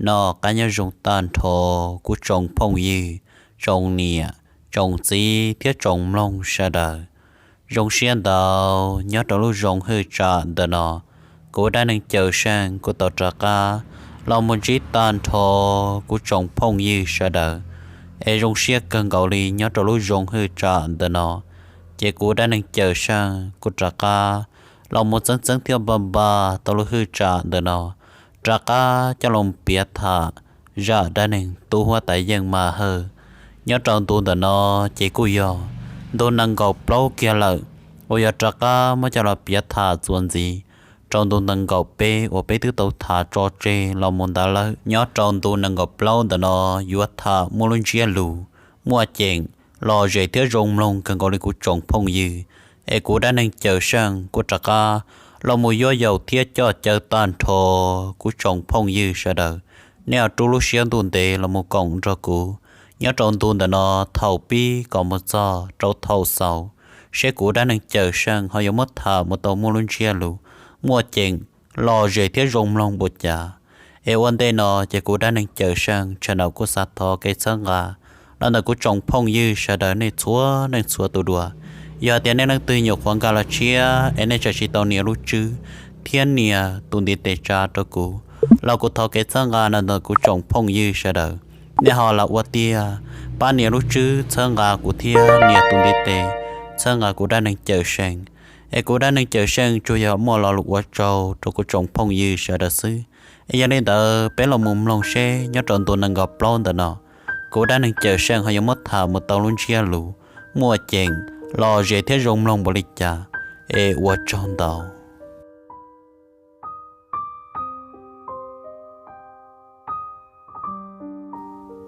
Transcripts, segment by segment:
Noj qab nyob zoo tag nrho kuv tsoom phooj ywg, tsoom niam, tsoom txiv thiab tsoom mloog sawv daws. Zoo siab ntau, nyob rau lub zoo hwj tsam ntawm no, kuv Dab Neeg Cawm Seej kuj tau rov qab los mus ntsib tag nrho kuv tsoom phooj ywg sawv daws. Es zoo siab kawg nkaus li nyob rau lub zoo hwj tsam ntawm no, ces kuv Dab Neeg Cawm Seej kuj rov qab los mus txeeb txeeb thiab npaj npaj tau lub hwj tsam ntawm no, rov qab coj los piav tham zaj dab neeg tub huab tais Yeej Mas Hawj. Nyob rau ntu ntawm no ces kuj yog ntu nees nkaum plaub kiag lawm uas yog rov qab muab coj los piav tham txuas ntxiv rau ntu nees nkaum peb uas peb twb tau tham tso tseg los mus ntawd lawm. Nyob rau ntu nees nkaum plaub ntawm no yuav tham muaj lub ntsiab lus Muaj Ceem los zem thiab zoo mloog kawg nkaus li kuv tsoom phooj ywg. Es kuv Dab Neeg Cawm Seej kuj rov qab los mus yuav yaus thiab coj caw tag nrho kuv tsoom phooj ywg sawv daws, nej ho rub lub siab ntuj ntev los mus koom nrog kuv nyob rau ntu ntawm no thaum pib kom mus txog rau thaum xaus, seb kuv Dab Neeg Cawm Seej ho yuav muab tham mus tau muaj lub ntsiab lus Muaj Ceem los zem thiab zoo mloog npaum cas. Es ua ntej no ces kuv Dab Neeg Cawm Seej channel kuj xav thov kev txhawb nqa los ntawm kuv tsoom phooj ywg sawv daws nej txhua leej txhua tus dua. Yog hais tias nej leej twg nyuam qhuav nkag los tshiab es nej tseem tsis tau nias lub tswb thiab nias tus ntiv tes tsa rau kuv, los kuv thov kev txhawb nqa los ntawm kuv tsoom phooj ywg sawv daws, nej ho los ua tiag, pab nias lub tswb txhawb nqa kuv thiab nias tus ntiv tes txhawb nqa kuv Dab Neeg Cawm Seej. Es kuv Dab Neeg Cawm Seej tsuas yog muaj lo lus ua tsaug rau kuv tsoom phooj ywg sawv daws xwb. Es yog li ntawd peb los mus mloog seb nyob rau ntu nees nkaum plaub ntawm no, kuv Dab Neeg Cawm Seej ho yuav muab tham mus tau lub ntsiab lus Muaj Ceem los zem thiab zoo mloog npaum li cas. Es ua tsaug ntau.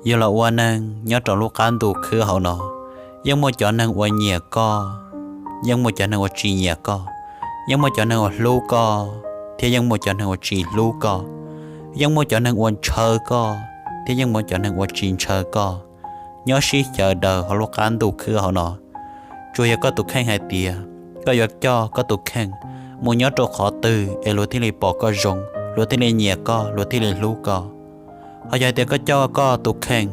Yog los ua neeg nyob rau lub qab ntuj khwb hauv no, yeej muaj cov neeg uas nyiam koj, yeej muaj cov neeg uas tsis nyiam koj, yeej muaj cov neeg uas hlub koj, thiab yeej muaj cov neeg uas tsis hlub koj, yeej muaj cov neeg uas ntshaw koj, thiab yeej muaj cov neeg uas tsis ntshaw koj, nyob sib xyaw daws hauv lub qab ntuj khwb hauv no. Tsuas yog koj tus kheej hais tias koj yuav coj koj tus kheej mus nyob rau qhov twg es luag thiaj li pom koj zoo, luag thiaj li nyiam koj, luag thiaj li hlub koj. Ho yog hais tias koj coj koj tus kheej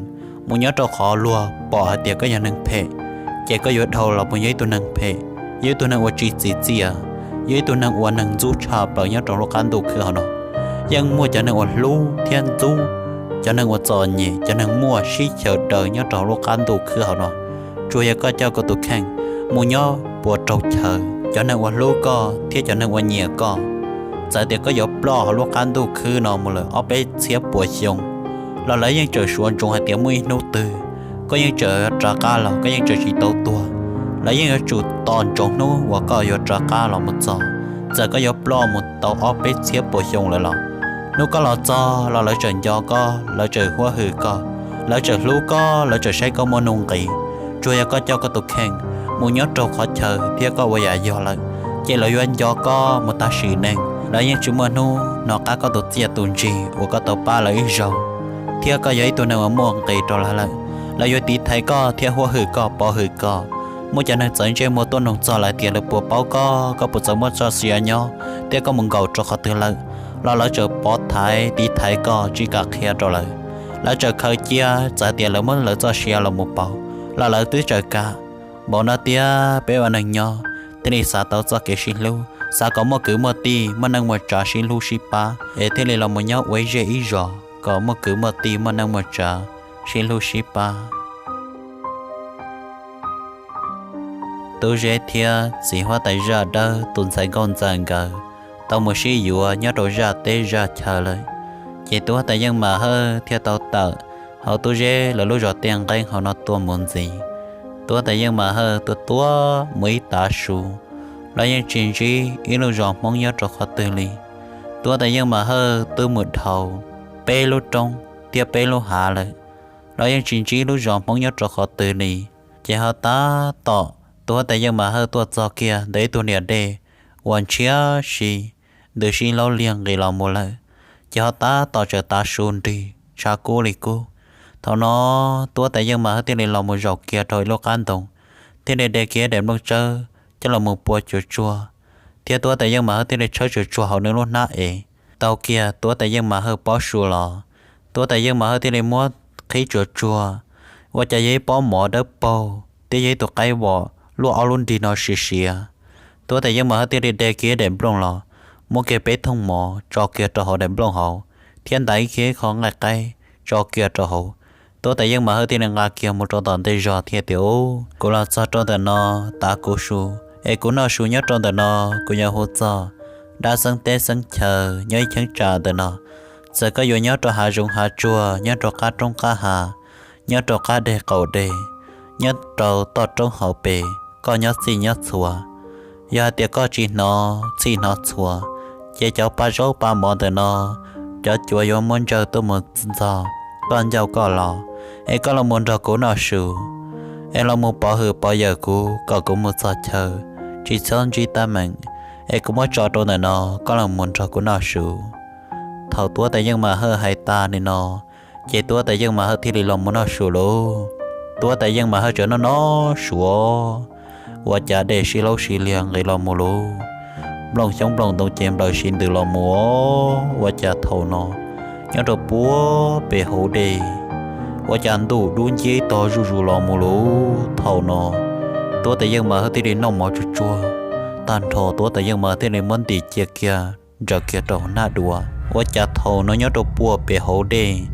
mus nyob rau qhov luag pom hais tias koj yog neeg phem, ces koj yuav dhau los mus yog ib tug neeg phem, yog ib tug neeg uas tsis txim txiaj, yog ib tug neeg uas neeg ntxub tshaj plaws nyob rau lub qab ntuj khwb hauv no. Yeej muaj cov neeg uas hlub thiab ntxub, cov neeg uas txom nyem, cov neeg muaj sib xyaw daws nyob rau lub qab ntuj khwb hauv no. Tsuas yog koj coj koj tus kheej mus nyob puas raug chaw, cov neeg uas hlub koj thiab cov neeg uas nyiam koj, txawm tias koj yuav ploj hauv lub qab ntuj khwb no mus lawm ob peb txhiab puas xyoo, los lawv yeej tseem suav ntsoov hais tias muaj ib hnub twg koj yeej tseem rov qab los, koj yeej tseem tsis tau tuag. Lawv yeej yuav tsum tos ntsoov hnub uas koj yuav rov qab los mus txog, txawm koj yuav ploj mus tau ob peb txhiab puas xyoo lawm los. Hnub koj los txog los lawv tseem nco koj, lawv tseem huab hwm koj, lawv tseem hlub koj, lawv tseem saib koj muaj nuj nqis. Tsuas yog koj coj koj tus kheej mus nyob rau qhov chaw thiab koj ua yam yog lawm, ces lawv yuav nco koj mus tag sim neej. Lawv yeej tsis muaj hnub hnov qab koj tus txiaj tus ntsig uas koj tau pab lawv ib zaug, thiab koj yog ib tug neeg uas muaj nqis rau lawv lawm. Lawv yuav tiv thaiv koj thiab huab hwm koj, pov hwm koj. Muaj cov neeg txawv ntsej muag tuaj nug txog lawv tias lawv puas paub koj, koj puas txawj muaj txoj sia nyob, thiab koj mus nkaum rau qhov twg lawm, los lawv tseem pov thaiv tiv thaiv koj tsis kam qhia rau lawv. Lawv tseem khaws cia, txawm tias lawv muab lawv txoj sia los mus pauv los lawv twb tseem kam. Npaum no tiag peb ua neeg nyob thiaj li xav tau txoj kev sib hlub, xav kom muaj kwv muaj tij, muaj neej muaj tsav sib hlub sib pab, es thiaj li los mus nyob ua ib zej ib zos kom muaj kwv muaj tij, muaj neej muaj tsav sib hlub sib pab. Tub Zeb thiab txiv huab tais Zaj Dawb tus ntxhais Nkauj Ntxawm nkawd tau mus sib yuav nyob rau zaj teb zaj chaw lawm, ces tub huab tais Yeej Mas Hawj thiaj tau tawm hauv Tub Zeb lawv lub zos Tiaj Nqeeb hauv no tuaj mus ntxiv. Tub huab tais Yeej Mas Hawj tuaj tuaj mus ib tav su los yeej tsis ntsib ib lub zos Hmoob nyob rau qhov twg li. Tub huab tais Yeej Mas Hawj twb mus dhau peb lub roob thiab peb lub hav lawm los yeej tsis ntsib lub zos Hmoob nyob rau qhov twg li. Ces ho tab tom tub huab tais Yeej Mas Hawj tuaj txog kiag ntawm ib tug niam dej uas ntshiab si ntws sib laub liag nqis los mus lawm, ces ho tab tom tseem tav su nrig tshav kub li kub. Thaum no tub huab tais Yeej Mas Hawj thiaj li los mus zaum kiag rau ib lub qab ntoo, thiaj li de kiag daim nplooj tsawb coj los mus pua cuag tsuag, thiab tub huab tais Yeej Mas Hawj thiaj li tshawb cuag tsuag hauv nws lub hnab ev. Tau kiag tub huab tais Yeej Mas Hawj pob su los, Tub Tais Yeej Mas Hawj thiaj li muab qhib tsuag tsuag, ua cas yog ib pob mov dawb paug thiab yog ib tug qaib vom luaj ob lub nrig no siav siav. Tub Tais Yeej Mas Hawj thiaj li de kiag daim nplooj los, muab kiag peb thooj mov tso kiag rau hauv daim nplooj hauv, thiab ntais kiag ib qho nqaij qaib tso kiag rau hauv. Tub Tais Yeej Mas Hawj thiaj li nqa kiag mus rau tom ntej zog thiaj tias, Ub, kuv los txog rau ntawm no, tav kuv su, es kuv noj su nyob rau ntawm no, kuv yuav hu txog dab xeeb teb xeeb chaw nyob ib cheeb tsam ntawm no. Txawm koj yuav nyob rau hav zoov hav tsuag, nyob rau qab roob qab hav, nyob rau qab deg qaum deg, nyob rau toj roob hauv pes, koj nyob txhij nyob txhua, yog hais tias koj tsis hnov txhij hnov txhua, ces cov pa zaub pa mov ntawm no, cov cuav yuav muab ntsawj tuaj mus ntxog koj ncauj koj los, es koj los mus nrog kuv noj su, es los mus pov hwm pov yawm kuv kom kuv mus txog chaw, tsis txhob ntsib teeb meem, es kuv muab tso rau ntawm no, koj los mus nrog kuv noj su. Thaum Tub Tais Yeej Mas Hawj hais tas li no, ces Tub Tais Yeej Mas Hawj thiaj li los mus noj su lauj. Tub Tais Yeej Mas Hawj tseem noj noj su, ua cas dej sib laub sib liag nqis los mus lauj. Nplooj xyoob nplooj ntoo ces nplawm sib ntws los mus, ua cas thaum no nyob rau puag pem hauv dej, ua cas ntuj dub nciab ib tog zuj zus los mus lauj. Thaum no Tub Tais Yeej Mas Hawj thiaj li noj mov tsuag tsuag tag nrho, Tub Tais Yeej Mas Hawj thiaj li muab ntim cia kiag ntsaws kiag rau hauv hnab dua. Ua cas thaum no nyob rau puag pem hauv dej,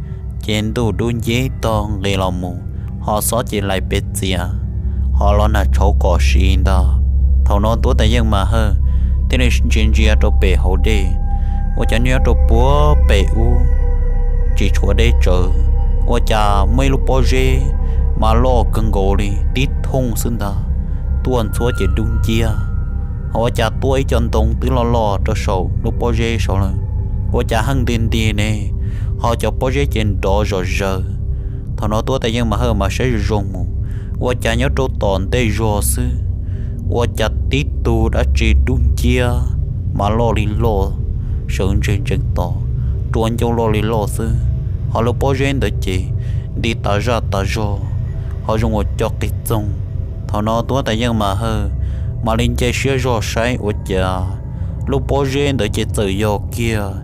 ces ntuj dub nciab ib tog nqis los mus, ho xob ces laim pes txias, ho los nag tshauv kom siv ntag. Thaum no Tub Tais Yeej Mas Hawj thiaj li ntsia ntsia rau pem hauv dej, ua cas nyob rau puag pem ub tsis tshuav deb tsawv, ua cas muaj ib lub pob zeb mas loj kawg nkaus li tib thooj xwb ntag, tuaj ntxhuab ces dub nciab. Ho ua cas tuaj ib co ntoo twb loj loj rau saum lub pob zeb saud lawm, ua cas heej nti nti ne, ho cov pob zeb ces nrov zom zaws. Thaum no Tub Tais Yeej Mas Hawj mas saib zoo zoo mus, ua cas nyob rau tom ntej zog xwb, ua cas tib tug dab tsi dub nciab mas loj li loj, sawv ntseg ntsees tod, rua ncauj loj li loj xwb. Ho lub pob zeb ntawd ces nti tas zaj tas zog, ho zoo ua co qis txoog. Thaum no Tub Tais Yeej Mas Hawj mam li nce siab zog saib ua cas lub pob zeb ntawd ces txawm yog kiag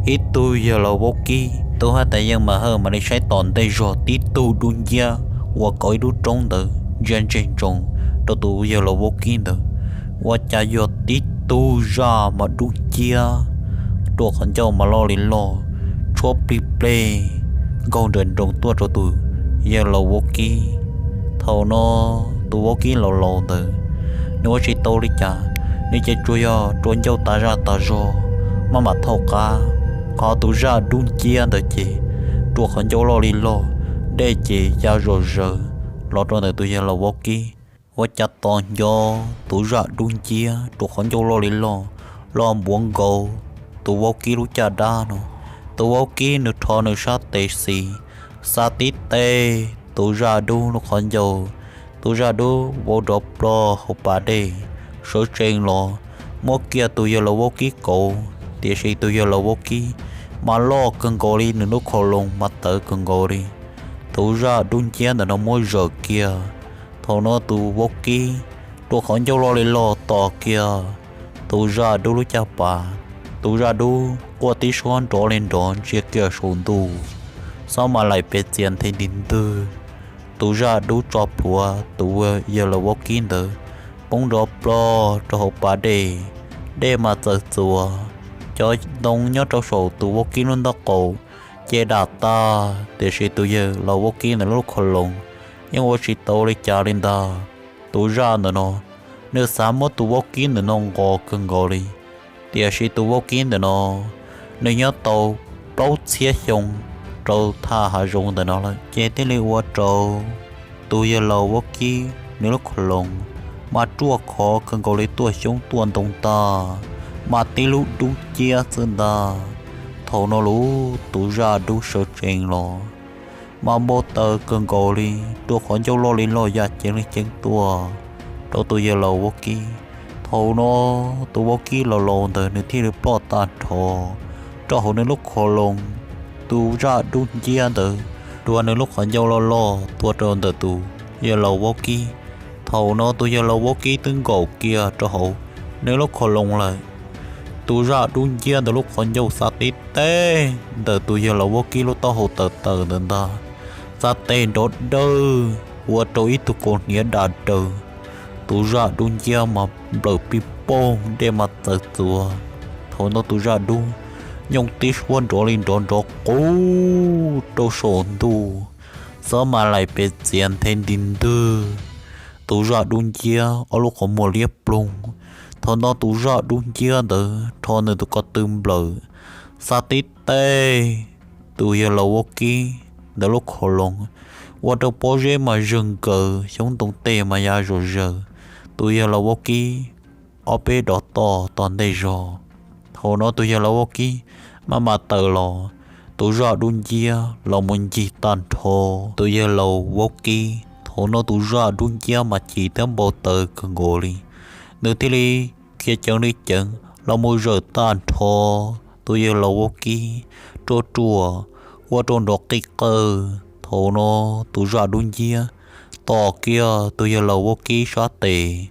ib tug yawg laus vaub kib. Tub Tais Yeej Mas Hawj mam li saib tom ntej zog tib tug dub nciab uas kauv ib lub roob ntawd ntsia ntseg ntsoov rau tus yawg laus vaub kib ntawd, ua cas yog tib tug zaj mas dub nciab, rua qhov ncauj mas loj li loj, tshuab plig pleg nkaug nrawm nroos tuaj rau tus yawg laus vaub kib. Thaum no tus vaub kib laus laus ntawd, nws ua tsis tau li cas, nws ces tsuas yog rua ncauj tas zaj tas zog, maj mam thaub qab. Qhov tus zaj dub nciab ntawd ces rua qhov ncauj loj li loj, dej ces ya zom zaws los rau ntawm tus yawg laus vaub kib. Ua cas tos nco tus zaj dub nciab rua qhov ncauj loj li loj los npuav nkaus tus vaub kib lub caj dab no. Tus vaub kib nws rho nws sab tes xis, xa tib teg tus zaj dub lub qhov ncauj. Tus zaj dub vau nrov plog hauv pas dej, sawv tsees los muab kiag tus yawg laus vaub kib kauv, tiam sis tus yawg laus vaub kib mas loj kawg nkaus li nws lub khau loos mas tawv kawg nkaus li. Tus zaj dub nciab ntawm no muab zawm kiag. Thaum no tus vaub kib rua qhov ncauj loj li loj tos kiag tus zaj dub lub caj pas. Tus zaj dub quaj tib suab nrov li nrov ntsia kiag saum ntuj, xob mas laim pes txias nthe nti ntwg. Tus zaj dub tso plhuav tus yawg laus vaub kib ntawd poob nrov plog rau hauv pas dej, dej mas txawm txuas. Cov ntoo nyob rau saum tus vaub kib lub ntaub qaum ces dam tag, tiam sis tus yawg laus vaub kib ntawd lub khau loos yeej ua tsis tau li cas li ntag. Tus zaj ntawm no nws xav muab tus vaub kib ntawm no nqos kawg nkaus li, tiam sis tus vaub kib ntawm no nws nyob tau plaub txhiab xyoo rau thaj hav zoov ntawm no lawm, ces thiaj li ua rau tus yawg laus vaub kib nws lub khau loos mas ruaj khov kawg nkaus li tuaj xyoob tuaj ntoo tag, mas tib lub dub nciab xwb ntag. Thaum no lub tus zaj dub sawv tsees los mas npau taws kawg nkaus li, rua qhov ncauj loj li loj ya ceev li ceev tuaj rau tus yawg laus vaub kib. Thaum no tus vaub kib laus laus ntawd nws thiaj li ploj tag nrho rau hauv nws lub khau loos. Tus zaj dub nciab ntawd rua nws lub qhov ncauj loj loj tuaj rau ntawm tus yawg laus vaub kib. Thaum no tus yawg laus vaub kib twb nkaum kiag rau hauv nws lub khau loos lawm. tus zaj dub nciab ntawd lub qhov ncauj xav tib teg ntawm tus yawg laus vaub kib lub taub hau tawm tawm ntawd ntag, xav teg nrov dawb ua rau ib tug kaus hniav dam daws. Tus zaj dub nciab mas nplawm pij poog dej mas txawv txuas. Thaum no tus zaj dub nyooj tib suab nrov li nrov nrov qub rau saum ntuj, xob mas laim pes txiav nthe nti ntwg. Tus zaj dub nciab ob lub qhov muag liab ploog. Thaum no tus zaj dub nciab ntawd rho nws tus ko tw nplawm, xav tib teg tus yawg laus vaub kib ntawd lub qhov loos, ua rau pob zeb mas zeeg nkaws, xyoob ntoo tej mas ya zom zaws. Tus yawg laus vaub kib ob peb dov toj tom ntej zog. Thaum no tus yawg laus vaub kib maj mam tawm los, tus zaj dub nciab los mus ncig tag nrho tus yawg laus vaub kib. Thaum no tus zaj dub nciab mas chim thiab npau taws kawg nkaus li, nws thiaj li khiav ceev li ceev los mus zawm tag nrho tus yawg laus vaub kib ruaj ruaj, ua rau nrov qij qawj. Thaum no tus zaj dub nciab tom kiag tus yawg laus vaub kib sab tes,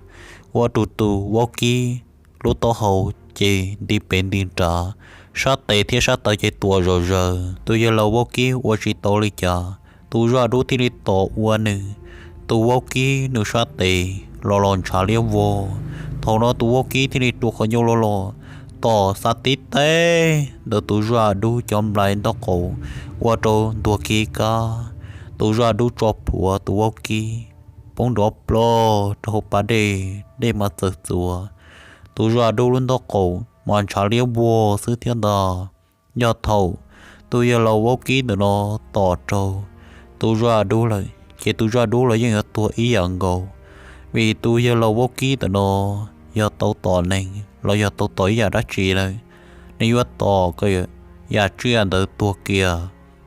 ua rau tus vaub kib lub taub hau ces nti pem nti nrad, sab tes thiab sab taw ces tuam zom zaws. Tus yawg laus vaub kib ua tsis tau li cas, tus zaj dub thiaj li tom ua nws tus vaub kib nws sab tes los los ntshav liab vog. Thaum no tus vaub kib thiaj li rua qhov ncauj los los tom xav tib teg ntawm tus zaj dub cov nplai ntaub qaum, ua rau ntuag kiv kab. Tus zaj dub tso plhuav tus vaub kib poob nrov plog rau hauv pas dej, dej mas txawv txuas. Tus zaj dub lub ntaub qaum mas ntshav liab vog xwb thiab ntag. Yog thaum tus yawg laus vaub kib ntawm no tom rau tus zaj dub lawm ces tus zaj dub los yeej yuav tuag ib yam nkaus, vim tus yawg laus vaub kib ntawm no yog tau tom neeg los yog tau tom ib yam dab tsi lawm, nws yuav tom kom yam tsiaj ntawd tuag kiag.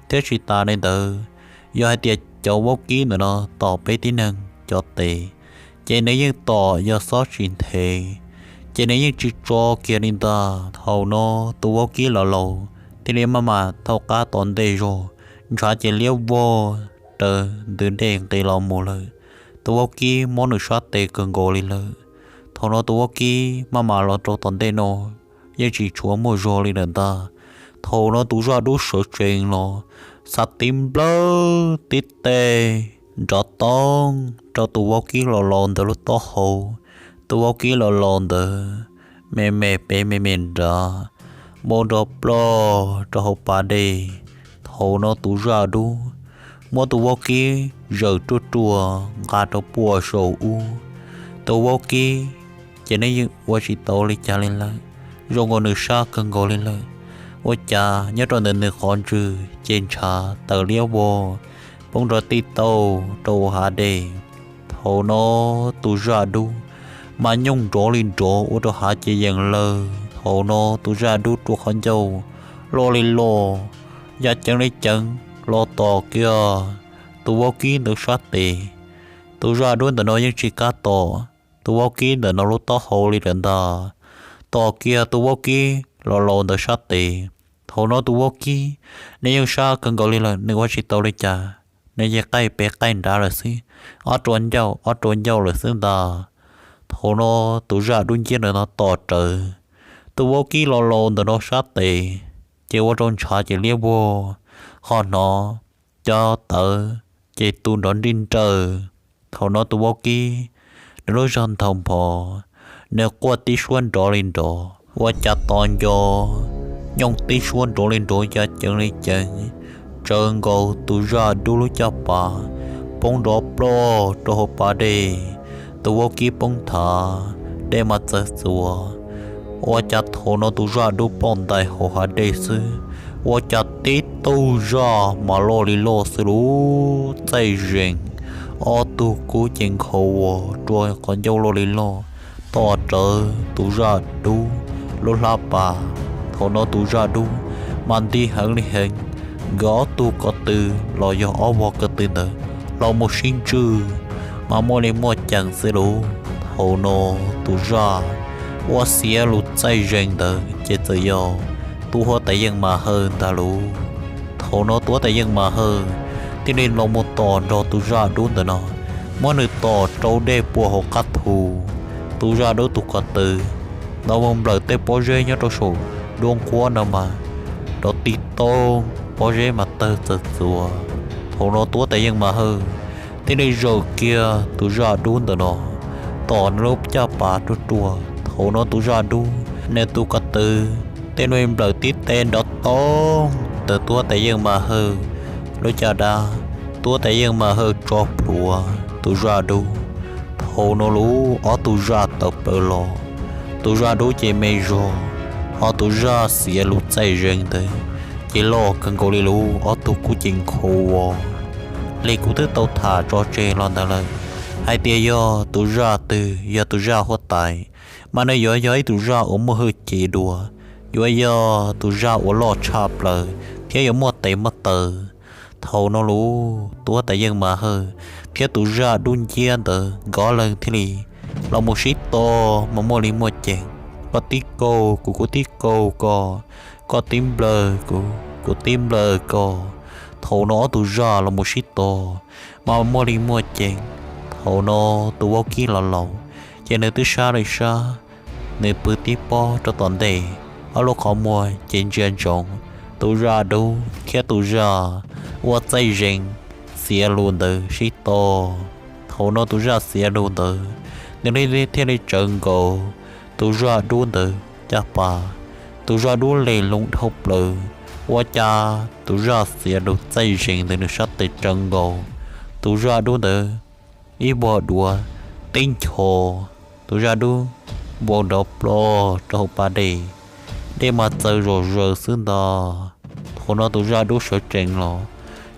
Thiab tsis tas li ntawd, yog hais tias cov vaub kib ntawm no tom peb tib neeg cov tes, ces nws yeej tom yog xob tsis nthe, ces nws yeej tsis tso kiag li ntag. Thaum no tus vaub kib laus laus thiaj li maj mam thaub qab tom ntej zog, ntshav ces liab vog raws ntws dej nqis los mus lawm. Tus vaub kib mob nws sab tes kawg nkaus li lawm. Thaum no tus vaub kib maj mam los rau tom ntej no yeej tsis tshuav muaj zog li lawm ntag. Thaum no tus zaj dub sawv tsees los, xav tib nplawg tib teg nrov toob rau tus vaub kib laus laus ntawd lub taub hau. Tus vaub kib laus laus ntawd me me pem me me nrad, npau nrov plog rau hauv pas dej. Thaum no tus zaj dub muab tus vaub kib zawm ruaj ruaj nqa rau puag saum ub. Tus vaub kib ces nws yeej ua tsis tau li cas li lawm, zoo nkaus nws sab kawg nkaus li lawm. Ua cas nyob rau ntawm nws qhov ntswg ces ntshav tawm liab vog, poob nrov tij tauj rau hav dej. Thaum no tus zaj dub mas nyooj nrov li nrov ua rau hav ces yees lawg. Thaum no tus zaj dub rua qhov ncauj loj li loj, ya ceev li ceev los tom kiag tus vaub kib ntawd sab tes. Tus zaj dub ntawm no yeej tsis kam tom tus vaub kib ntawm no lub taub hau li lawm ntag, tom kiag tus vaub kib laus laus ntawd sab tes. Thaum no tus vaub kib nws yeej sab kawg nkaus li lawm, nws ua tsis tau li cas, nws yeej qaij pem qaij nrad lawm xwb, ob rua ncauj ob rua ncauj lawm xwb ntag. Thaum no tus zaj dub nciab ntawm no tom rawv tus vaub kib laus laus ntawm no sab tes, ces ua rau ntshav ces liab vog, ho hnov cov tawv ces tu nrov nrij nrawj. Thaum no tus vaub kib nws lub zog nthau nphos, nws quaj tib suab nrov li nrov, ua cas tos nco nyooj tib suab nrov li nrov ya ceev li ceev, tsawv nkaus tus zaj dub lub caj pas, poob nrov plog rau hauv pas dej. Tus vaub kib poob nthav, dej mas txawv txuas. Ua cas thaum no tus zaj dub ploj ntais hauv hav dej xwb, ua cas tib tug zaj mas loj li loj xwb lauj, txaij zees, ob tug kub ces nkhaus vos rua qhov ncauj loj li loj, tom rawv tus zaj dub lub hlab pas. Thaum no tus zaj dub mas nti heev li heev, nkawd ob tug ko tw los yog ob vog ko tw ntawd los mus sib ntswj mas muaj li muaj ceem xwb lauj. Thaum no tus zaj uas xiav lus txaij zeeg ntawd ces txawm yog tus huab tais Yeej Mas Hawj ntag lauj. Thaum no tus huab tais Yeej Mas Hawj thiaj li los mus tom nrog tus zaj dub ntawm no, muab nws tom rau dej puag hauv qab thu. Tus zaj dub tus ko tw Nov mus nplawm tej pob zeb nyob rau saum duab nquab no mas nrov tib toog, pob zeb mas tawg txawm txuas. Thaum no Tuab Tais Yeej Mas Hawj thiaj li zaum kiag tus zaj dub ntawm no tom nws lub caj pas ruaj ruaj. Thaum no tus zaj dub nws tus ko tw thiaj li nplawm tib teg nrov toog ntawm Tuab Tais Yeej Mas Hawj lub caj dab. Tuab Tais Yeej Mas Hawj tso plhuav tus zaj dub. Thaum no lub ob tug zaj tawm plaws los, tus zaj dub ces me zog, ho tus zaj xiav lus txaij zees ntawd ces loj kawg nkaus li lub ob tug kub ces nkhaus ua li kuv twb tau tham tso tseg los ntawd lawm, hais tias yog tus zaj twg yog tus zaj huab tais, mas nws yuav yog ib tus zaj uas muaj hwj chim dua, yuav yog tus zaj uas loj tshaj plaws thiab yuav muaj tes muaj taw. Thaum no lub Tuab Tais Yeej Mas Hawj thiab tus zaj dub nciab ntawd nkawd leeg thiaj li los mus sib tog mas muaj li muaj ceem, koj tib kaug kuv kuv tib kaug koj, koj tib nplawg kuv kuv tib nplawg koj. Thaum no ob tug zaj los mus sib tog mas muaj li muaj ceem. Thaum no tus vaub kib los laus ces nws twb sab li sab, nws pw tib pob rau tom ntej, ob lub qhov muag ces ntsia ntsoov tus zaj dub thiab tus zaj uas txaij zees xiav lus ntawd sib tog. Thaum no tus zaj xiav lus ntawd nws thiaj li tsawv nkaus tus zaj dub ntawd caj pas. Tus zaj dub li loo dhau plaws, ua cas tus zaj xiav lus txaij zees ntawd nws sab tes tsawv nkaus tus zaj dub ntawd ib vuag duav teb ncho. Tus zaj dub npau nrov plog rau hauv pas dej, dej mas txaws zom zaws xwb ntag. Thaum no tus zaj dub sawv tsees los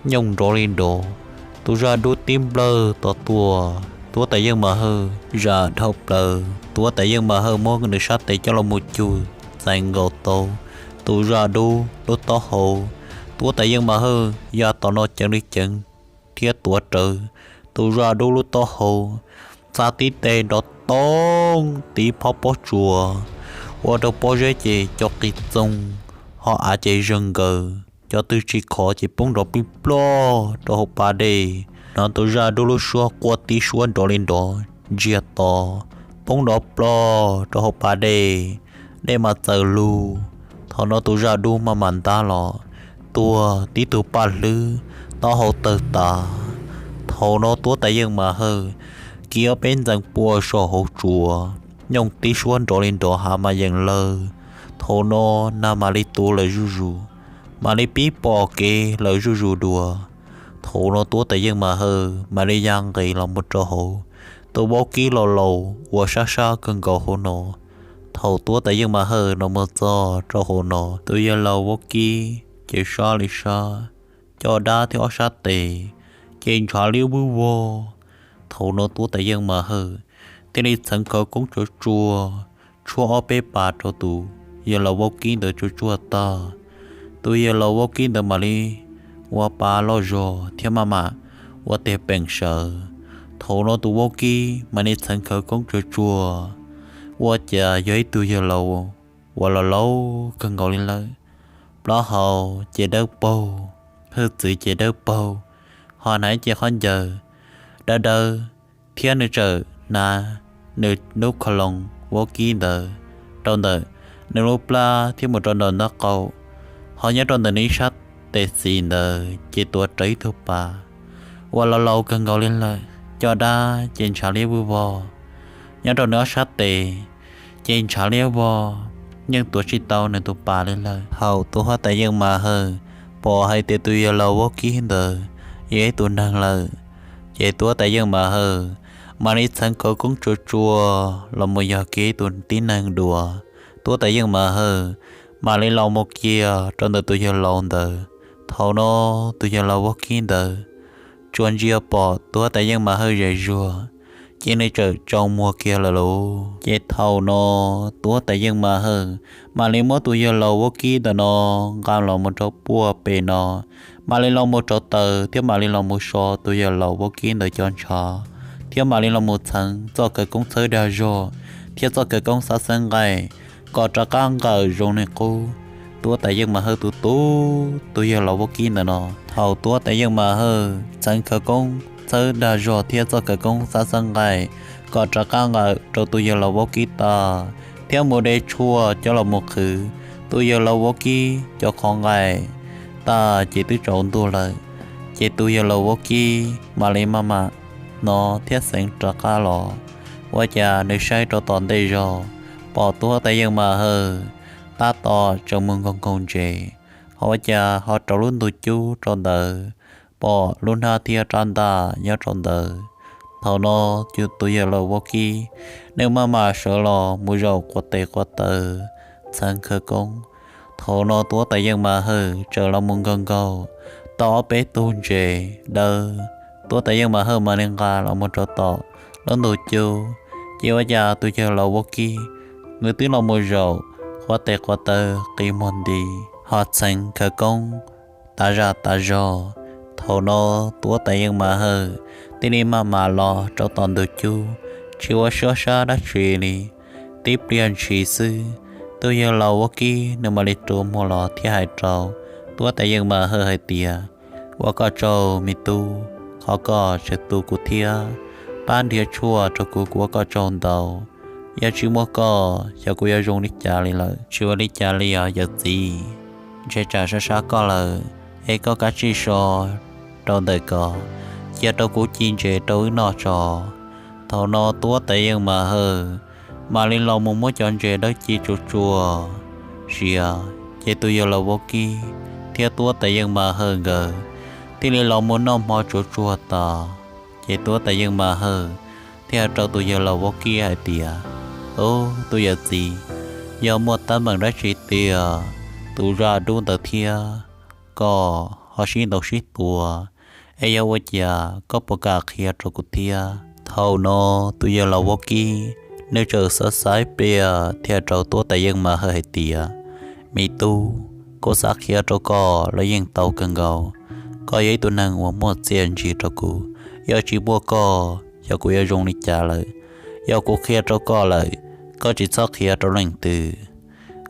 nyooj nrov li nrov, tus zaj dub tib nplawg tom tuaj, Tuab Tais Yeej Mas Hawj zam dhau plaws. Tuab Tais Yeej Mas Hawj muab nws sab tes coj los mus cug txais nkaus tau tus zaj dub lub taub hau. Tuab Tais Yeej Mas Hawj ya tom no ceev li ceev thiab tuav rawv tus zaj dub lub taub hau, txhab tib teg nrov toog tib phob pob tsuas, ua rau pob zeb ces co qis txoog, ho av ces zeeg nkaws, cov twg tsis khov ces poob nrov plig plog rau hauv pas dej. Hnov tus zaj dub lub suab quaj tib suab nrov li nrov ntsiag to, poob nrov plog rau hauv pas dej, dej mas txaws lug. Thaum no tus zaj dub maj mam ntab los tuag tib tug paj hlwb, taub hau tawg tas. Thaum no Tuab Tais Yeej Mas Hawj kiv ob peb ntxees pua saum hauv tsuas, nyooj tib suab nrov li nrov hav mas yeem lawg. Thaum no nag mam li tu lawm zuj zus, mam li pib pom kev lawm zuj zus dua. Thaum no Tuab Tais Yeej Mas Hawj mam li ya nqis los mus rau hauv tus vaub kib laus laus uas sab sab kawg nkaus hauv no. Thaum Tuab Tais Yeej Mas Hawj los mus txog rau hauv no, tus yawg laus vaub kib ces sab li sab, caj dab thiab ob sab tes ces ntshav liab vwb vog. Thaum no Tuab Tais Yeej Mas Hawj thiaj li txheev khawv koob tsuag tsuag, tshuab ob peb pas rau tus yawg laus vaub kib ntawd tsuag tsuag tag. Tus yawg laus vaub kib ntawd mam li ua pa loj zog thiab maj mam ua tes peem sawv. Thaum no tus vaub kib mam li txheev khawv koob tsuag tsuag, ua cas yog ib tug yawg laus uas laus laus kawg nkaus li lawm. Plaub hau ces dawb paug, hwj txwv ces dawb paug, ho hnav cev khaub ncaws dawb dawb, thiab nws txawm hnav nws lub kha loos vaub kib ntawd rau ntawm nws lub plab thiab mus rau ntawm ntaub qaum, ho nyob rau ntawm nws ib sab tes xis ntawd ces tuav rawv ib tug pas uas laus laus kawg nkaus li lawm, caj dab ces ntshav liab vwj vog. Nyob rau nws ob sab tes ces ntshav liab vog, yeej tuav tsis tau nws tus pas li lawm. Thaum Tuab Tais Yeej Mas Hawj pom hais tias tus yawg laus vaub kib ntawd yog ib tug neeg lawm, ces Tuab Tais Yeej Mas Hawj mam li txheev khawv koob tsuag tsuag los mus yog kiag ib tug tib neeg dua. Tuab Tais Yeej Mas Hawj mam li los mus kiag rau ntawm tus yawg laus ntawd. Thaum no tus yawg laus vaub kib ntawd tsuas ntsia pom Tuab Tais Yeej Mas Hawj zem zuag, ces nws txawm tsaus muag kiag lawm lauj. Ces thaum no Tuab Tais Yeej Mas Hawj mam li muab tus yawg laus vaub kib ntawm no nqa los mus rau puag pem no, mam li los mus rauv taws thiab mam li los mus so tus yawg laus vaub kib ntawd cov ntshav, thiab mam li los mus txheev txoj khawv koob txhawb dag zog thiab txoj khawv koob xab xeeb nqaij kom rov qab nqawm zoo li qub. Tuab Tais Yeej Mas Hawj tus tub tus yawg laus vaub kib ntawm no, thaum Tuab Tais Yeej Mas Hawj txheev khawv koob txhawb dag zog thiab txoj khawv koob xab xeeb nqaij kom rov qab nqawm rau tus yawg laus vaub kib tas, thiab mus de tshuaj coj los mus qhwv tus yawg laus vaub kib cov qhov nqaij tag ces twb tsaus ntuj lawm. Ces tus yawg laus vaub kib mam li maj mam hnov thiab xeev rov qab los. Ua cas nws saib rau tom ntej zog pom tub huab tais Yeej Mas Hawj tab tom tseem mus nkaug nkaug ntses, ho ua cas ho rau lub ntug cub rau ntawd pom lub hnab thiab rab ntaj nyob rau ntawd. Thaum no tus yawg laus vaub kib nws maj mam sawv los mus zaum quav tes quav taw txheev khawv koob. Thaum no tub huab tais Yeej Mas Hawj tseem los mus nkaug nkaug tau ob peb tug ntses dawb, tub huab tais Yeej Mas Hawj mam li nqa los mus rau tom lub ntug cub. Ces ua cas tus yawg laus vaub kib nws twb los mus zaum quav tes quav taw qi muag nti ho txheev khawv koob tas zaj tas zog. Thaum no tub huab tais Yeej Mas Hawj thiaj li maj mam los rau tom ntug cub tsis ua suab sab dab tsi li. Tib pliag ntshis xwb, tus yawg laus vaub kib nws mam li rua muag los thiab hais rau tub huab tais Yeej Mas Hawj hais tias, ua koj tsaug me tub, qhov koj tseem tu kuv thiab pab nrhiav tshuaj rau kuv, kuv ua koj tsaug ntau. Yog tsis muaj koj xyov kuv yuav zoo li cas li lawm. Tsis ua li cas li os yawm txiv, ntshe tsam sab sab koj lawm, es koj kav tsij so rau ntawm ko, cia rau kuv ci ntses rau wb noj tso. Thaum no tub huab tais Yeej Mas Hawj mam li los mus muab cov ntses dawb ci tsuag tsuag sia, ces tus yawg laus vaub kib thiab tub huab tais Yeej Mas Hawj nkawd thiaj li los mus noj hmo tsuag tsuag tas. Ces tub huab tais Yeej Mas Hawj thiaj hais rau tus yawg laus vaub kib hais tias, ub, tus yawm txiv, yog muaj teeb meem dab tsi tiag, tus zaj dub ntawd thiab koj ho sib ntaus sib tua, es yog ua cas koj puas kam qhia rau kuv thiab? Thaum no tus yawg laus vaub kib nws txawm xav xav ib pliag thiaj rau tub huab tais Yeej Mas Hawj hais tias, me tub, kuv xav qhia rau koj los yeej tau kawg nkaus. Koj yog ib tug neeg uas muaj txiaj ntsig rau kuv, yog tsis muaj koj xyov kuv yuav zoo li cas lawm. Yog kuv qhia rau koj lawm, koj tsis txhob qhia rau leej twg.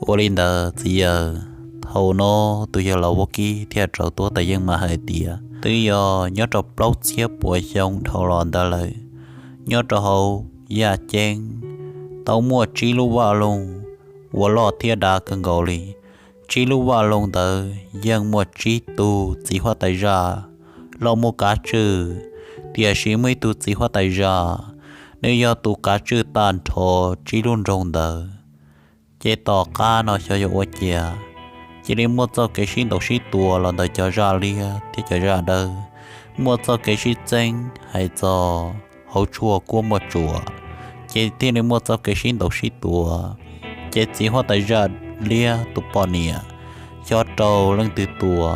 Ua li ntawd txiv yawg. Thaum no tus yawg laus vaub kib thiaj rau tub huab tais Yeej Mas Hawj hais tias, twb yog nyob rau plaub txhiab puas xyoo dhau los ntawd lawm, nyob rau hauv yaj ceeb tau muaj tsib lub vaj loog uas loj thiab dav kawg nkaus li. Tsib lub vaj loog ntawd yeej muaj tsib tug txiv huab tais zaj los mus kav tswj, tiam sis muaj ib tug txiv huab tais zaj, nws yog tus kav tswj tag nrho tsib lub nroog ntawd. Ces tom qab no xyov yog ua cas, cia li muaj txoj kev sib ntaus sib tua los ntawm cov zaj liab thiab cov zaj dawb, muaj txoj kev sib txeeb hais txog hauv tshuaj kuab muaj tsuam, ces thiaj li muaj txoj kev sib ntaus sib tua. Ces txiv huab tais zaj liab tus poj niam xyov raug leej twg tua,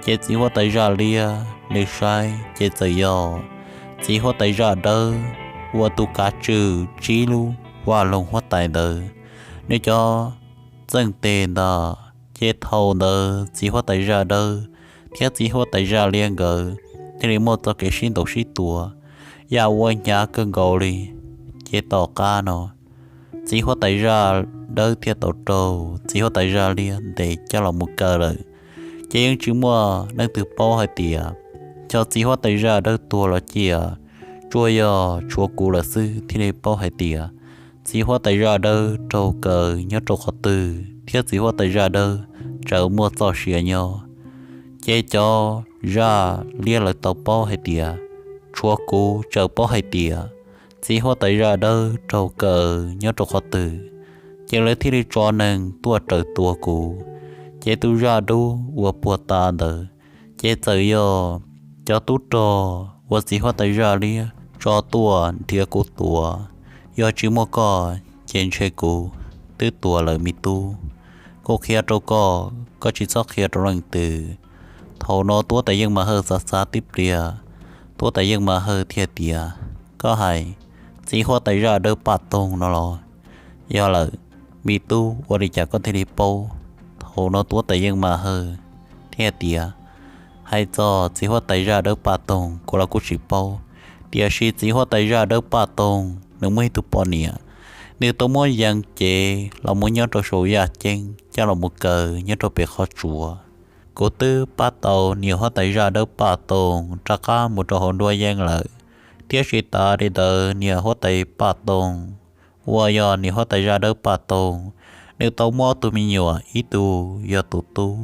ces txiv huab tais zaj liab nws saib ces txawm yog txiv huab tais zaj dawb uas tus kav tswj tsib lub vaj loog huab tais ntawd, nws cov txeej tes ntag. Ces thaum ntawd txiv huab tais zaj dawb thiab txiv huab tais zaj liab nkawd thiaj li muaj txoj kev sib ntaus sib tua yam uas hnyav kawg nkaus li. Ces tom qab no txiv huab tais zaj dawb thiaj tau raug txiv huab tais zaj liab ntes coj los mus kaw lawm. Ces yeej tsis muaj leej twg paub hais tias xyov txiv huab tais zaj dawb tuag los ciaj, tsuas yog tshuav kuv lawm xwb thiaj li paub hais tias txiv huab tais zaj dawb raug kaw nyob rau qhov twg thiab txiv huab tais zaj dawb txawm muaj txoj sia nyob. Ces cov zaj liab lawv tau paub hais tias tshuav kuv txawm paub hais tias txiv huab tais zaj dawb raug kaw nyob rau qhov twg, ces lawv thiaj li tso neeg tuaj raws tua kuv. Ces tus zaj dub uas puag ta ntawd, ces txawm yog cov tub rog uas txiv huab tais zaj liab tso tuaj nrhiav kuv tua. Yog tsis muaj koj ces ntshe kuv twb tuag lawm me tub. Kuv qhia rau koj, koj tsis txhob qhia rau leej twg. Thaum no tub huab tais Yeej Mas Hawj xav xav tib pliag, tub huab tais Yeej Mas Hawj thiaj tias, koj hais txiv huab tais zaj dawb Paj Toog no los? Yog lawm, me tub, ua li cas koj thiaj li paub? Thaum no tub huab tais Yeej Mas Hawj thiaj tias, hais txog txiv huab tais zaj dawb Paj Toog kuv los kuj tsis paub, tiam sis txiv huab tais zaj dawb Paj Toog nws muaj ib tug poj niam, nws tau muab yees cev los mus nyob rau saum yaj ceeb coj los mus kaw nyob rau pem qhov tsua. Kuv twb pab tau niam huab tais zaj dawb Paj Toog rov qab mus rau hauv nruab yeeb lawm, thiab tsis tas li ntawd niam huab tais Paj Toog uas yog niam huab tais zaj dawb paj toog, nws tau muaj ob tug me nyuam, ib tug yog tus tub,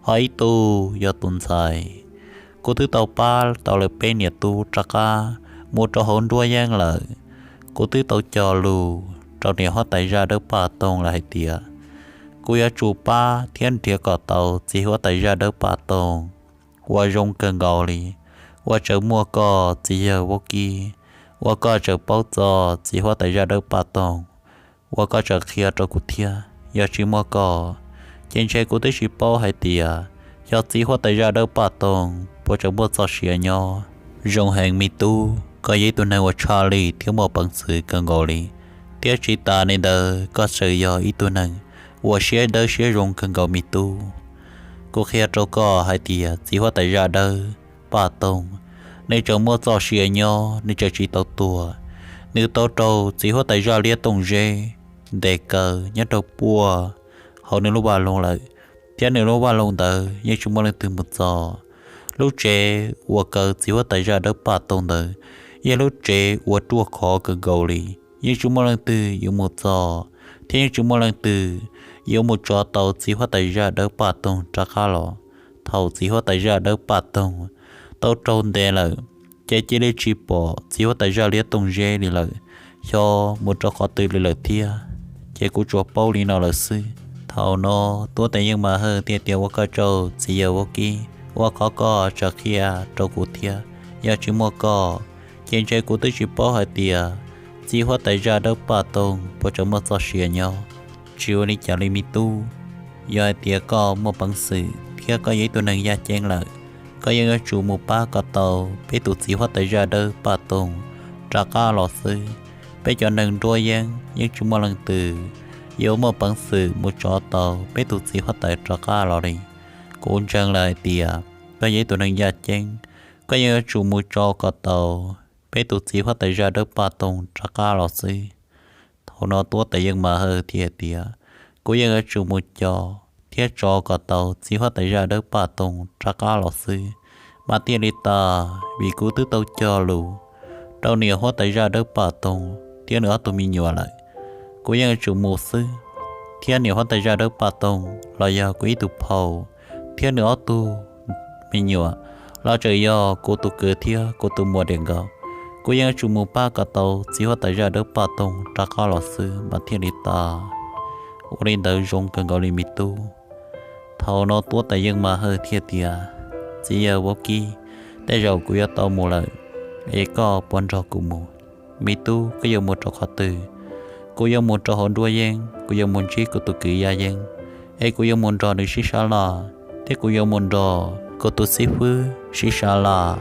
ho ib tug yog tus ntxhais. Kuv twb tau pab tau lawv peb niam tub rov qab mus rau hauv nruab yeeb lawm. Kuv twb tau cog lus rau niam huab tais zaj dawb paj toog lawm hais tias kuv yuav tsum pab thiab nrhiav kom tau txiv huab tais zaj dawb paj toog uas zoo kawg nkaus li, uas tseem muaj koj txiv yawg Vaub Kib, uas koj tseem paub txog txiv huab tais zaj dawb paj toog, uas koj tseem qhia rau kuv thiab. Yog tsis muaj koj, ces ntshe kuv twb tsis paub hais tias xyov txiv huab tais zaj dawb paj toog puas tseem muaj txoj sia nyob. Zoo heev me tub, koj yog ib tug neeg uas tshaj lij thiab muaj peev xwm kawg nkaus li, thiab tsis tas li ntawd koj tseem yog ib tug neeg uas siab dawb siab zoo kawg nkaus me tub. Kuv qhia rau koj hais tias txiv huab tais zaj dawb paj toog, nws tseem muaj txoj sia nyob, nws tseem tsis tau tuag. Nws tau raug txiv huab tais zaj liab tooj zeb ntes kaw nyob rau puag hauv nws lub vaj loog lawm, thiab nws lub vaj loog ntawd yeej tsis muaj leej twg mus txog. Lub tsev uas kaw txiv huab tais zaj dawb paj toog ntawd yog lub tsev uas ruaj khov kawg nkaus li, yeej tsis muaj leej twg yuav mus txog, thiab yeej tsis muaj leej twg yuav mus tso tau txiv huab tais zaj dawb paj toog rov qab los. Thaum txiv huab tais zaj dawb paj toog tau raug ntes lawm, ces cia li tsis pom txiv huab tais zaj liab tooj zeb li lawm, xyov mus rau qhov twg li lawm thiab. Ces kuv tsuas paub li no lawm xwb. Thaum no Tuab Tais Yeej Mas Hawj thiaj tias, ua koj tsaug txiv yawg Vaub Kib, ua qhov koj tseem qhia rau kuv thiab. Yog tsis muaj koj, ces ntshe kuv twb tsis paub hais tias txiv huab tais zaj dawb paj toog puas tseem muaj txoj sia nyob. Tsis ua li cas li me tub, yog hais tias koj muaj peev xwm thiab koj yog ib tug neeg yaj ceeb lawm, koj yeej yuav tsum mus pab kom tau peb tus txiv huab tais zaj dawb paj toog rov qab los xwb. Peb cov neeg nruab yeeb yeej tsis muaj leej twg yuav muaj peev xwm mus tso tau peb tus txiv huab tais rov qab los li. Kuv ntseeg lawm hais tias koj yog ib tug neeg yaj ceeb, koj yeej yuav tsum mus tso kom tau peb tus txiv huab tais zaj dawb paj toog rov qab los xwb. Thaum no Tuab Tais Yeej Mas Hawj thiaj tias, kuv yeej yuav tsum mus co thiab tso kom tau txiv huab tais zaj dawb paj toog rov qab los xwb mas thiaj li tas, vim kuv twb tau cog lus rau niam huab tais zaj dawb paj toog thiab nws ob tug me nyuam lawm. Kuv yeej yuav tsum mus xwb, thiab niam huab tais zaj dawb paj toog los yog kuv ib tug phauj thiab nws ob tug me nyuam los tseem yog kuv tus kwv thiab kuv tus muam diam nkaus. Kuv yeej yuav tsum mus pab kom tau txiv huab tais zaj dawb paj toog rov qab los xwb mas thiaj li tas. Ua li ntawd zoo kawg nkaus li me tub. Thaum no Tuab Tais Yeej Mas Hawj thiaj tias, txiv yawg Vaub Kib, tej zaum kuv yuav tau mus lawm, es koj puas nrog kuv mus? Me tub, koj yuav mus rau qhov twg? Kuv yuav mus rau hauv nruab yeeb, kuv yuav mus ntsib kuv tus kwv Yaj Yeeb, es kuv yuav mus nrog nws sib sab laj, thiab kuv yuav mus nrog kuv tus xib fwb sib sab laj,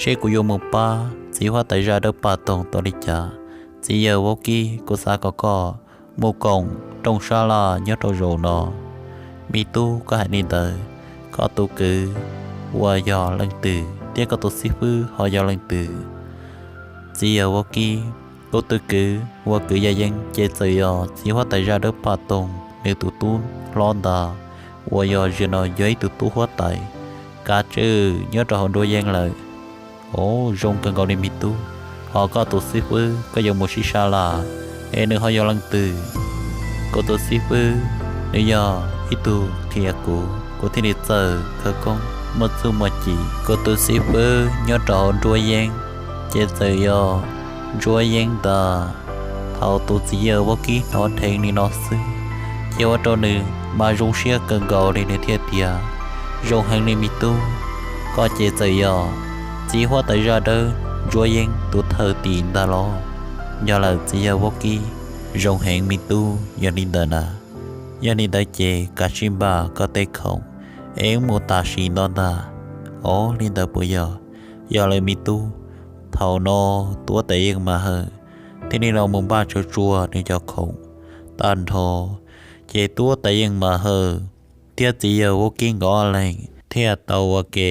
seb kuv yuav mus pab txiv huab tais zaj dawb paj toog tau li cas. Txiv yawg Vaub Kib, kuv xav kom koj mus koom rooj sab laj nyob rau zaum no. Me tub, koj hais li ntawd, koj tus kwv uas yog leej twg thiab koj tus xib fwb ho yog leej twg? Txiv yawg Vaub Kib, kuv tus kwv uas kwv Yaj Yeeb ces txawm yog txiv huab tais zaj dawb paj toog nws tus tub hlob ntag, uas yog zaum no yog ib tug tub huab tais kav tswj nyob rau hauv nruab yeeb lawm. Ov, zoo kawg nkaus li me tub. Ho koj tus xib fwb koj yuav mus sib sab laj, es nws ho yog leej twg? Kuv tus xib fwb nws yog ib tug qhia kuv, kuv thiaj li txawj khawv koob muaj txuj muaj ci. Kuv tus xib fwb nyob rau hauv nruab yeeb ces txawm yog Ntsuab Yeeb ntag. Thaum tus txiv yawg Vaub Kib hnov dheev li no xwb, ces ua rau nws mas zoo siab kawg nkaus li, nws thiaj tias, zoo heev li me tub, koj ces txawm yog txiv huab tais zaj dawb Ntsuab Yeeb tus thawj tim ntag los? Yog lawm txiv yawg Vaub Kib. Zoo heev me tub, yog li ntawd na, yog li ntawd ces kav tsij npaj koj tej khoom es wb mus tam sim no ntag. Ov, li ntawd puas yog? Yog lawm me tub. Thaum no Tuab Tais Yeej Mas Hawj thiaj li los mus npaj tsuag tsuag nws cov khoom tag nrho, ces Tuab Tais Yeej Mas Hawj thiab txiv yawg Vaub Kib nkawd ob leeg thiaj tau ua ke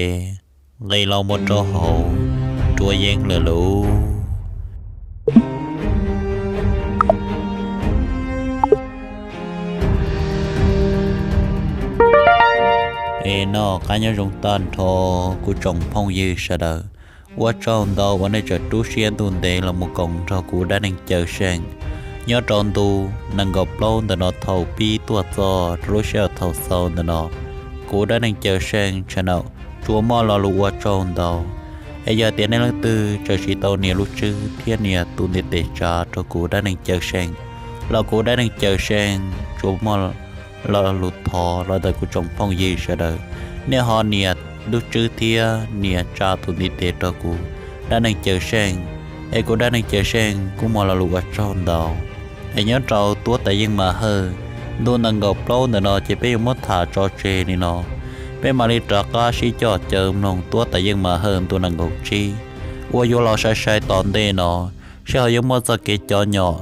nqis los mus rau hauv Ntsuab Yeeb lawm lauj. Es noj qab nyob zoo tag nrho kuv tsoom phooj ywg sawv daws, ua tsaug ntau uas nej tseem rub siab ntuj ntev los mus koom nrog kuv dab neeg Cawm Seej Nyob rau ntu nees nkaum plaub ntawm no thaum pib tuaj txog rau lub sij hawm thaum xaus ntawm no, kuv Dab Neeg Cawm Seej channel tsuas muaj lo lus ua tsaug ntau. Es yog tias nej leej twg tseem tsis tau nias lub tswb thiab nias tus ntiv tes tsa rau kuv Dab Neeg Cawm Seej, los kuv Dab Neeg Cawm Seej tsuas muaj lo lus thov los ntawm kuv tsoom phooj ywg sawv daws, nej ho nias lub tswb thiab nias tsa tus ntiv tes rau kuv Dab Neeg Cawm Seej, es kuv Dab Neeg Cawm Seej kuj muaj lo lus ua tsaug ntau. Es nyob rau tuab tais yeej Mas Hawj ntu nees nkaum plaub ntawm no ces peb yuav muab tham tso tseg li no. Peb mam li rov qab sib coj caw mloog tuab tais yeej Mas Hawj ntu nees nkaum tsib uas yuav los sai sai tom ntej no, seb ho yuav muaj txoj kev cov nyom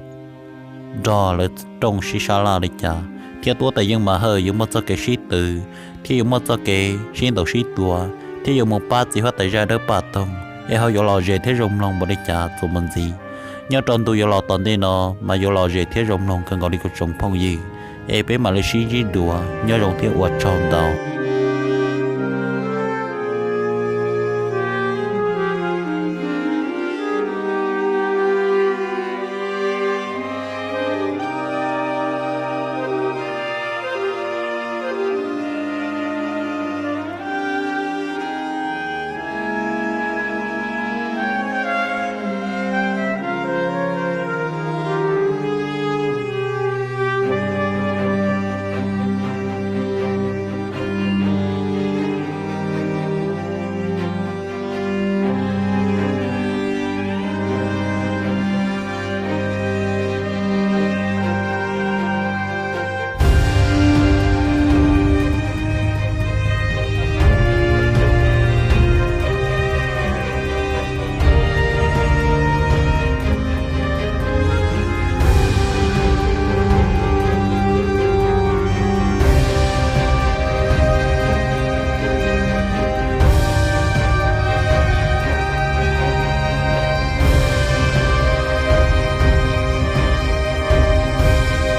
nrog lawv rooj sib sab laj li cas, thiab tuab tais yeej Mas Hawj yuav muaj txoj kev sib twv thiab yuav muaj txoj kev sib ntaus sib tua, thiab yuav mus pab txiv huab tais zaj dawb paj toog es ho yuav lom zem thiab zoo mloog npaum li cas txuas mus ntxiv. Nyob rau ntu yuav los tom ntej no mas yuav lom zem thiab zoo mloog kawg nkaus li kuv tsoom phooj ywg. Es peb mam li sib ntsib dua, nyob zoo thiab ua tsaug ntau.